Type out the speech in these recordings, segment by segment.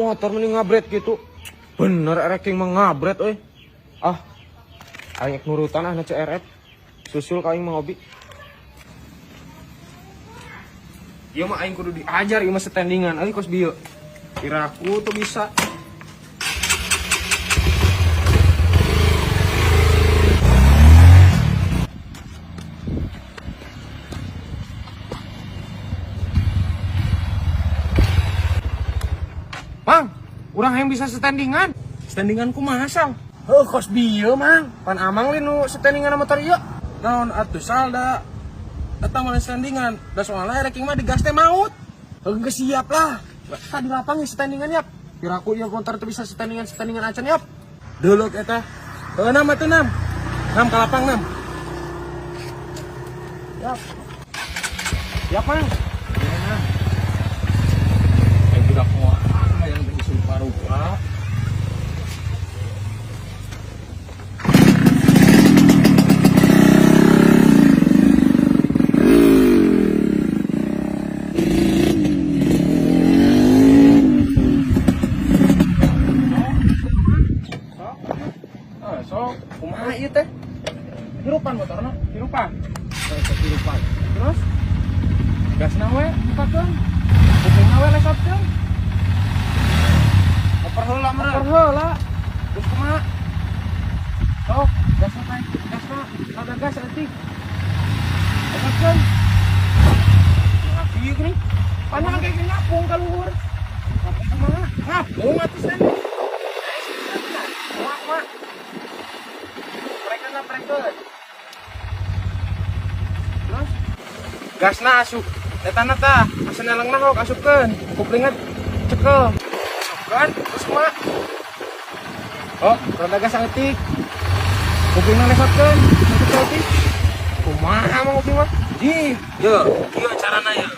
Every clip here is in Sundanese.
Motor mending ngabret gitu. Bener ereking mah ngabret euy. Ah. Aing nurutan ah na CRF. Susul ka aing mah hobi. Ieu mah aing kudu diajar ieu mah setandingan euy kos bieu. Kiraku tuh bisa. Mang, urang yang bisa setandingan. Standingan kumaha Sal? Heuh, kos bieu, Mang. Pan Amang lin nu setandingan motor ieu. Naon atuh Sal da eta mah standingan, da soalnya ranking mah digas teh maut. Heuh, geus siap lah. Tadi lapang ya setandingan yap. Kiraku ieu gontor teu bisa setandingan-setandingan acan yap. Duluk eta. Heuh nam atuh nam. Nam ka lapang nam. Yap. Yap, Mang. Eh budak moal yang teh rupa-rupa. Ah, sok kumaha ieu teh? Hirupan motorna, hirupan. Hirupan. Terus gasna we bukakeun. Kupingna we lesotkeun. Oper heula meureun. Oper heula. Terus kumaha? Sok, gasna teh, gasna rada gas eutik. Lesotkeun. Nah, kieu geuning. Panjang kayak ngapung ka luhur. Ngapung kumaha? Ngapung atuh sen. Kumaha, kumaha? Prekeun lah, prekeun. Terus? Gasna asup. Etana tah, asa nelengna hok asupkeun. Kuplingna cekel. Asupkeun, terus kumaha? Oh, rada gas eutik. Kuplingna lesotkeun, asup eutik. Kumaha mang kupling mah? Ji, yo, kieu carana ya.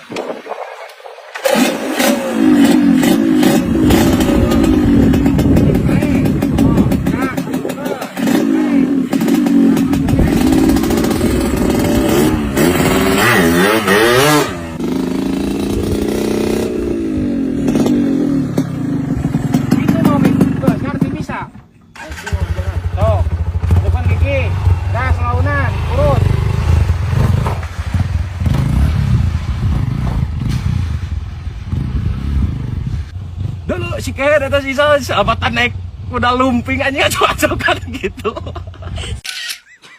Itu mau geus ngerti bisa. Tuh, depan gigi, gas launan, urut. Dulu si Keher eta si Sal sahabatan naik kuda lumping anjing acok-acokan gitu.